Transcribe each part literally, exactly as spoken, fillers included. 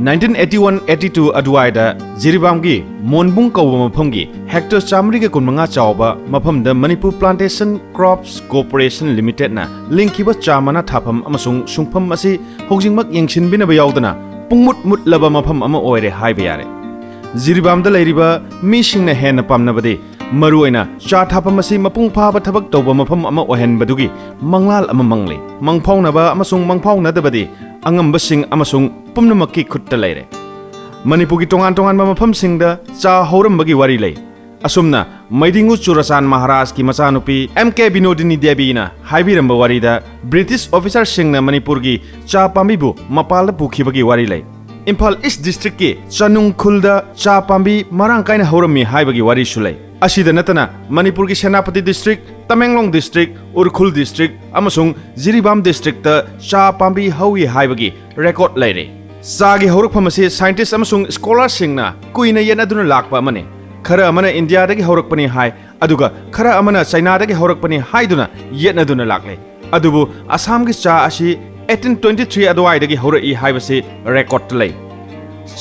Nineteen eighty one eighty two ꯑꯗꯨꯋꯥꯏꯗ ꯖꯤꯔꯤꯕꯥꯝꯒꯤ ꯃꯣꯟꯕꯨꯡ ꯀꯧꯕ ꯃꯐꯝꯒꯤ ꯍꯦꯛꯇꯔ ꯆꯥꯃꯔꯤꯒ ꯀꯨꯟꯃꯉꯥ ꯆꯥꯎꯕ ꯃꯐꯝꯗ ꯃꯅꯤꯄꯨꯔ ꯄ꯭ꯂꯥꯟꯇꯦꯁꯟ ꯀ꯭ꯔꯣꯞꯁ ꯀꯣꯔꯄꯣꯔꯦꯁꯟ ꯂꯤꯃꯤꯇꯦꯗꯅ ꯂꯤꯡꯈꯤꯕ ꯆꯥ ꯃꯅꯥ ꯊꯥꯐꯝ ꯑꯃꯁꯨꯡ ꯁꯨꯡꯐꯝ ꯑꯁꯤ ꯍꯧꯖꯤꯛꯃꯛ ꯌꯦꯡꯁꯤꯟꯕꯤꯅꯕ ꯌꯥꯎꯗꯅ ꯄꯨꯡꯃꯨꯠ ꯃꯨꯠꯂꯕ ꯃꯐꯝ ꯑꯃ ꯑꯣꯏꯔꯦ ꯍꯥꯏꯕ ꯌꯥꯔꯦ꯫ ꯖꯤꯔꯤꯕꯥꯝꯗ ꯂꯩꯔꯤꯕ ꯃꯤꯁꯤꯡꯅ ꯍꯦꯟꯅ ꯄꯥꯝꯅꯕꯗꯤ ꯃꯔꯨꯑꯣꯏꯅ ꯆꯥ ꯊꯥꯐꯝ ꯑꯁꯤ ꯃꯄꯨꯡ ꯐꯥꯕ ꯊꯕꯛ ꯇꯧꯕ ꯃꯐꯝ ꯑꯃ ꯑꯣꯏꯍꯟꯕꯗꯨꯒꯤ ꯃꯪꯂꯥꯜ ꯑꯃ ꯃꯪꯂꯤ꯫ ꯃꯪꯐꯥꯎꯅꯕ ꯑꯃꯁꯨꯡ ꯃꯪꯐꯥꯎꯅꯗꯕꯗꯤ ꯑꯉꯝꯕꯁꯤꯡ ꯑꯃꯁꯨꯡ ꯄꯨꯝꯅꯃꯛꯀꯤ ꯈꯨꯠꯇ ꯂꯩꯔꯦ꯫ ꯃꯅꯤꯄꯨꯔꯒꯤ ꯇꯣꯉꯥꯟ ꯇꯣꯉꯥꯟꯕ ꯃꯐꯝꯁꯤꯡꯗ ꯆꯥ ꯍꯧꯔꯝꯕꯒꯤ ꯋꯥꯔꯤ ꯂꯩ꯫ ꯑꯁꯨꯝꯅ ꯃꯩꯗꯤꯡꯉꯨ ꯆꯨꯔꯆꯥꯟ ꯃꯍꯥꯔꯥꯖꯀꯤ ꯃꯆꯥꯅꯨꯄꯤ ꯑꯦꯝ ꯀꯦ ꯕꯤꯅꯣꯗꯤꯅꯤ ꯗꯦꯕꯤꯅ ꯍꯥꯏꯕꯤꯔꯝꯕ ꯋꯥꯔꯤꯗ, ꯕ꯭ꯔꯤꯇꯤꯁ ꯑꯣꯐꯤꯁꯥꯔꯁꯤꯡꯅ ꯃꯅꯤꯄꯨꯔꯒꯤ ꯆꯥ ꯄꯥꯝꯕꯤꯕꯨ ꯃꯄꯥꯜꯗ ꯄꯨꯈꯤꯕꯒꯤ ꯋꯥꯔꯤ ꯂꯩ꯫ ꯏꯝꯐꯥꯜ ꯏꯁ ꯗꯤꯁꯇ꯭ꯔꯤꯛꯀꯤ ꯆꯅꯨꯡ ꯈꯨꯜꯗ ꯆꯥ ꯄꯥꯝꯕꯤ ꯃꯔꯥꯡ ꯀꯥꯏꯅ ꯍꯧꯔꯝꯃꯤ ꯍꯥꯏꯕꯒꯤ ꯋꯥꯔꯤꯁꯨ ꯂꯩ꯫ ꯑꯁꯤꯗ ꯅꯠꯇꯅ ꯃꯅꯤꯄꯨꯔꯒꯤ Senapati district, Tamenglong district, Ukhrul district ꯑꯃꯁꯨꯡ ꯖꯤꯔꯤꯕꯥꯝ ꯗꯤꯁꯇ꯭ꯔꯤꯛꯇ ꯆꯥ ꯄꯥꯝꯕꯤ ꯍꯧꯏ ꯍꯥꯏꯕꯒꯤ ꯔꯦꯀꯣꯔꯗ ꯂꯩꯔꯦ꯫ ꯆꯥꯒꯤ ꯍꯧꯔꯛꯐꯝ ꯑꯁꯤ ꯁꯥꯏꯟꯇꯤꯁ ꯑꯃꯁꯨꯡ ꯁ꯭ꯀꯣꯂꯔꯁꯤꯡꯅ ꯀꯨꯏꯅ ꯌꯦꯠꯅꯗꯨꯅ ꯂꯥꯛꯄ ꯑꯃꯅꯤ꯫ ꯈꯔ ꯑꯃꯅ ꯏꯟꯗꯤꯌꯥꯗꯒꯤ ꯍꯧꯔꯛꯄꯅꯤ ꯍꯥꯏ, ꯑꯗꯨꯒ ꯈꯔ ꯑꯃꯅ ꯆꯥꯏꯅꯥꯗꯒꯤ ꯍꯧꯔꯛꯄꯅꯤ ꯍꯥꯏꯗꯨꯅ ꯌꯦꯠꯅꯗꯨꯅ ꯂꯥꯛꯂꯦ꯫ ꯑꯗꯨꯕꯨ ꯑꯁꯥꯝꯒꯤ ꯆꯥ ꯑꯁꯤ ꯑꯩꯠꯇꯤꯟ ꯇ꯭ꯋꯦꯟꯇꯤ ꯊ꯭ꯔꯤ ꯑꯗꯨꯋꯥꯏꯗꯒꯤ ꯍꯧꯔꯛꯏ ꯍꯥꯏꯕꯁꯤ ꯔꯦꯀꯣꯔꯗꯇ ꯂꯩ꯫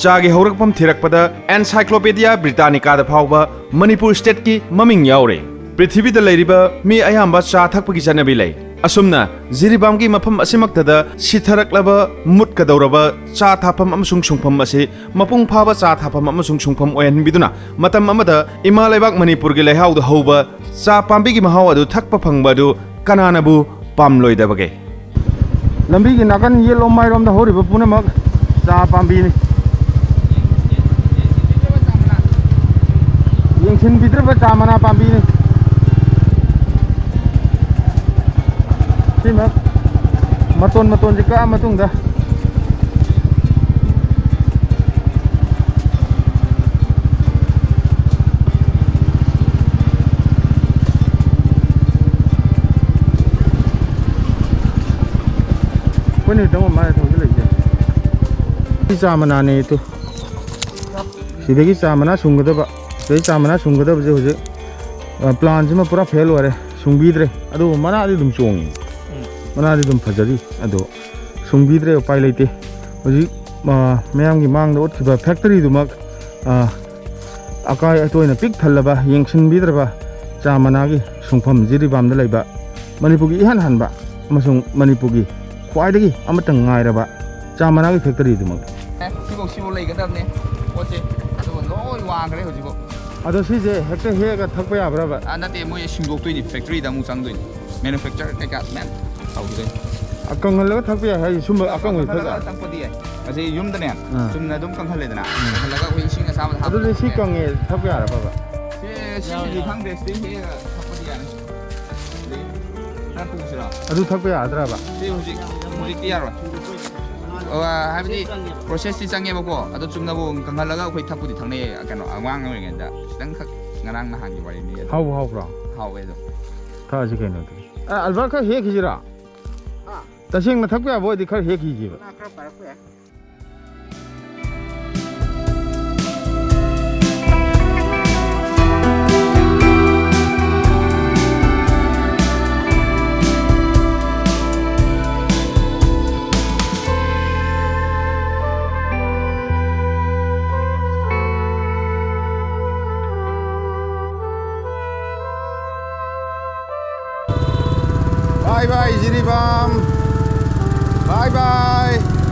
ꯆꯥꯒꯤ ꯍꯧꯔꯛꯐꯝ ꯊꯤꯔꯛꯄꯗ ꯑꯦꯟꯁꯥꯏꯀ꯭ꯂꯣꯄꯦꯗꯤꯌꯥ ꯕ꯭ꯔꯤꯇꯥꯅꯤꯀꯥꯗ ꯐꯥꯎꯕ ꯃꯅꯤꯄꯨꯔ ꯁ꯭ꯇꯦꯠꯀꯤ ꯃꯃꯤꯡ ꯌꯥꯎꯔꯦ꯫ ꯄ꯭ꯔꯤꯊꯤꯕꯤꯗ ꯂꯩꯔꯤꯕ ꯃꯤ ꯑꯌꯥꯝꯕ ꯆꯥ ꯊꯛꯄꯒꯤ ꯆꯠꯅꯕꯤ ꯂꯩ꯫ ꯑꯁꯨꯝꯅ ꯖꯤꯔꯤꯕꯥꯝꯒꯤ ꯃꯐꯝ ꯑꯁꯤꯃꯛꯇꯗ ꯁꯤꯊꯔꯛꯂꯕ ꯃꯨꯠꯀꯗꯧꯔꯕ ꯆꯥ ꯊꯥꯐꯝ ꯑꯃꯁꯨꯡ ꯁꯨꯡꯐꯝ ꯑꯁꯤ ꯃꯄꯨꯡ ꯐꯥꯕ ꯆꯥ ꯊꯥꯐꯝ ꯑꯃꯁꯨꯡ ꯁꯨꯡꯐꯝ ꯑꯣꯏꯍꯟꯕꯤꯗꯨꯅ ꯃꯇꯝ ꯑꯃꯗ ꯏꯃꯥ ꯂꯩꯕꯥꯛ ꯃꯅꯤꯄꯨꯔꯒꯤ ꯂꯩꯍꯥꯎꯗ ꯍꯧꯕ ꯆꯥ ꯄꯥꯝꯕꯤꯒꯤ ꯃꯍꯥꯎ ꯑꯗꯨ ꯊꯛꯄ ꯐꯪꯕ ꯑꯗꯨ ꯀꯅꯥꯅꯕꯨ ꯄꯥꯝꯂꯣꯏꯗꯕꯒꯦ? ꯂꯝꯕꯤꯒꯤ ꯅꯥꯀꯟ ꯌꯦꯠꯂꯣꯝ ꯃꯥꯏꯔꯣꯝꯗ ꯍꯧꯔꯤꯕ ꯄꯨꯝꯅꯃꯛ ꯆꯥ ꯄꯥꯝꯕꯤꯅꯤ꯫ ꯌꯦꯡꯁꯤꯟꯕꯤꯗ꯭ꯔꯕ ꯆꯥ ꯃꯅꯥ ꯄꯥꯝꯕꯤꯅꯤ꯫ ꯁꯤꯃꯛ ꯃꯇꯣꯟ ꯃꯇꯣꯟꯁꯦ ꯀꯛꯑ ꯃꯇꯨꯡꯗ ꯑꯩꯈꯣꯏꯅ ꯈꯤꯇꯪ ꯃꯃꯥꯏ ꯊꯧꯖꯤꯜꯂꯛꯏꯁꯦ꯫ ꯁꯤ ꯆꯥ ꯃꯅꯥꯅꯦ ꯇꯨ꯫ ꯁꯤꯗꯒꯤ ꯆꯥ ꯃꯅꯥ ꯁꯨꯡꯒꯗꯕ꯫ ꯁꯤꯗꯒꯤ ꯆꯥ ꯃꯅꯥ ꯁꯨꯡꯒꯗꯕꯁꯦ ꯍꯧꯖꯤꯛ ꯄ꯭ꯂꯥꯟꯁꯤꯃ ꯄꯨꯔꯥ ꯐꯦꯜ ꯑꯣꯏꯔꯦ, ꯁꯨꯡꯕꯤꯗ꯭ꯔꯦ꯫ ꯑꯗꯨꯕꯨ ꯃꯅꯥꯗꯤ ꯑꯗꯨꯝ ꯆꯣꯡꯉꯤ, ꯃꯅꯥꯗꯤ ꯑꯗꯨꯝ ꯐꯖꯔꯤ꯫ ꯑꯗꯣ ꯁꯨꯡꯕꯤꯗ꯭ꯔꯦ, ꯎꯄꯥꯏ ꯂꯩꯇꯦ꯫ ꯍꯧꯖꯤꯛ ꯃꯌꯥꯝꯒꯤ ꯃꯥꯡꯗ ꯎꯠꯈꯤꯕ ꯐꯦꯛꯇꯔꯤꯗꯨꯃꯛ ꯑꯀꯥꯏ ꯑꯇꯣꯏꯅ ꯄꯤꯛ ꯊꯜꯂꯕ, ꯌꯦꯡꯁꯤꯟꯕꯤꯗ꯭ꯔꯕ ꯆꯥ ꯃꯅꯥꯒꯤ ꯁꯨꯡꯐꯝ ꯖꯤꯔꯤꯕꯥꯝꯗ ꯂꯩꯕ ꯃꯅꯤꯄꯨꯔꯒꯤ ꯏꯍꯥꯟ ꯍꯥꯟꯕ ꯑꯃꯁꯨꯡ ꯃꯅꯤꯄꯨꯔꯒꯤ ꯈ꯭ꯋꯥꯏꯗꯒꯤ ꯑꯃꯠꯇ ꯉꯥꯏꯔꯕ ꯆꯥ ꯃꯅꯥꯒꯤ ꯐꯦꯛꯇꯔꯤꯗꯨꯃꯛ꯫ ꯁꯤꯐꯧ ꯁꯤꯐꯧ ꯂꯩꯒꯗꯕꯅꯦ ꯄꯣꯠꯁꯦ, ꯑꯗꯨꯒ ꯂꯣꯏ ꯋꯥꯡꯈ꯭ꯔꯦ ꯍꯧꯖꯤꯛꯐꯥꯎ꯫ ꯑꯗꯣ ꯁꯤꯁꯦ ꯍꯦꯛꯇ ꯍꯦꯛꯑꯒ ꯊꯛꯄ ꯌꯥꯕ꯭ꯔꯕ? ꯑꯥ, ꯅꯠꯇꯦ, ꯃꯣꯏ ꯁꯤꯡꯗꯣꯛꯇꯣꯏꯅꯤ, ꯐꯦꯛꯇꯔꯤꯗ ꯑꯃꯨꯛ ꯆꯪꯗꯣꯏꯅꯤ, ꯃꯦꯅꯨꯐꯦꯛꯆꯔ ꯀꯩꯀꯥ ꯃꯌꯥꯝ ꯇꯧꯗꯣꯏꯅꯤ꯫ ꯀꯪꯍꯜꯂꯒ ꯊꯛꯄ ꯌꯥꯏ ꯍꯥꯏꯁꯦ ꯁꯨꯝꯕ ꯑꯀꯪꯕꯁꯦ ꯊꯛ ꯀꯪꯍꯜꯂꯒ ꯊꯛꯄꯗꯤ ꯌꯥꯏ꯫ ꯑꯁꯤ ꯌꯨꯝꯗꯅꯦ, ꯑꯥ꯫ ꯆꯨꯝꯅ ꯑꯗꯨꯝ ꯀꯪꯍꯜꯂꯦꯗꯅ, ꯀꯪꯍꯜꯂꯒ ꯑꯩꯈꯣꯏ ꯏꯁꯤꯡ ꯑꯁꯥꯕꯗ ꯍꯥꯞꯄ ꯑꯗꯨꯗꯤ ꯁꯤ ꯊꯛꯄ ꯌꯥꯏ꯫ ꯀꯪꯉꯦ ꯊꯛꯄ ꯌꯥꯔꯕꯕ? ꯁꯤ, ꯁꯤꯒꯤꯗꯤ ꯈꯪꯗꯦ, ꯁꯤꯗꯤ ꯍꯦꯛꯑꯒ ꯊꯛꯄꯗꯤ ꯌꯥꯅꯤ꯫ ꯑꯗꯩ ꯈꯔ ꯄꯨꯁꯤꯔꯣ? ꯑꯗꯨ ꯊꯛꯄ ꯌꯥꯗ꯭ꯔꯕ? ꯁꯤ ꯍꯧꯖꯤꯛ, ꯍꯧꯖꯤꯛꯇꯤ ꯌꯥꯔꯣꯏ꯫ ꯑꯣ, ꯍꯥꯏꯕꯗꯤ ꯄ꯭ꯔꯣꯁꯦꯁꯇꯤ ꯆꯪꯉꯦꯕꯀꯣ, ꯑꯗꯣ ꯆꯨꯝꯅꯕꯨ ꯀꯪꯍꯜꯂꯒ ꯑꯩꯈꯣꯏ ꯊꯛꯄꯨꯗꯤ ꯊꯛꯅꯩꯌꯦ, ꯀꯩꯅꯣ, ꯑꯉꯥꯡ ꯑꯣꯏꯔꯤꯉꯩꯗ ꯈꯤꯇꯪꯈꯛ, ꯉꯔꯥꯡ ꯅꯍꯥꯟꯒꯤ ꯋꯥꯔꯤꯅꯤ ꯑꯗꯣ꯫ ꯍꯥꯎꯕꯨ ꯍꯥꯎꯕ꯭ꯔꯣ? ꯍꯥꯎꯋꯦ ꯑꯗꯨꯝ꯫ ꯊꯛꯑꯁꯤ ꯀꯩꯅꯣ ꯑꯗꯨꯗꯤ꯫ ꯑ, ꯑꯜꯕꯥꯔꯠ ꯈꯔ ꯍꯦꯛꯈꯤꯁꯤꯔꯥ? ꯑꯥ꯫ ꯇꯁꯦꯡꯅ ꯊꯛꯄ ꯌꯥꯕ ꯑꯣꯏꯗꯤ ꯈꯔ ꯍꯦꯛꯈꯤꯁꯦꯕ꯫ ꯉꯥ ꯈꯔ ꯄꯥꯏꯔꯛꯄ ꯌꯥꯏ꯫ Bye bye, Jiribam. Bye bye.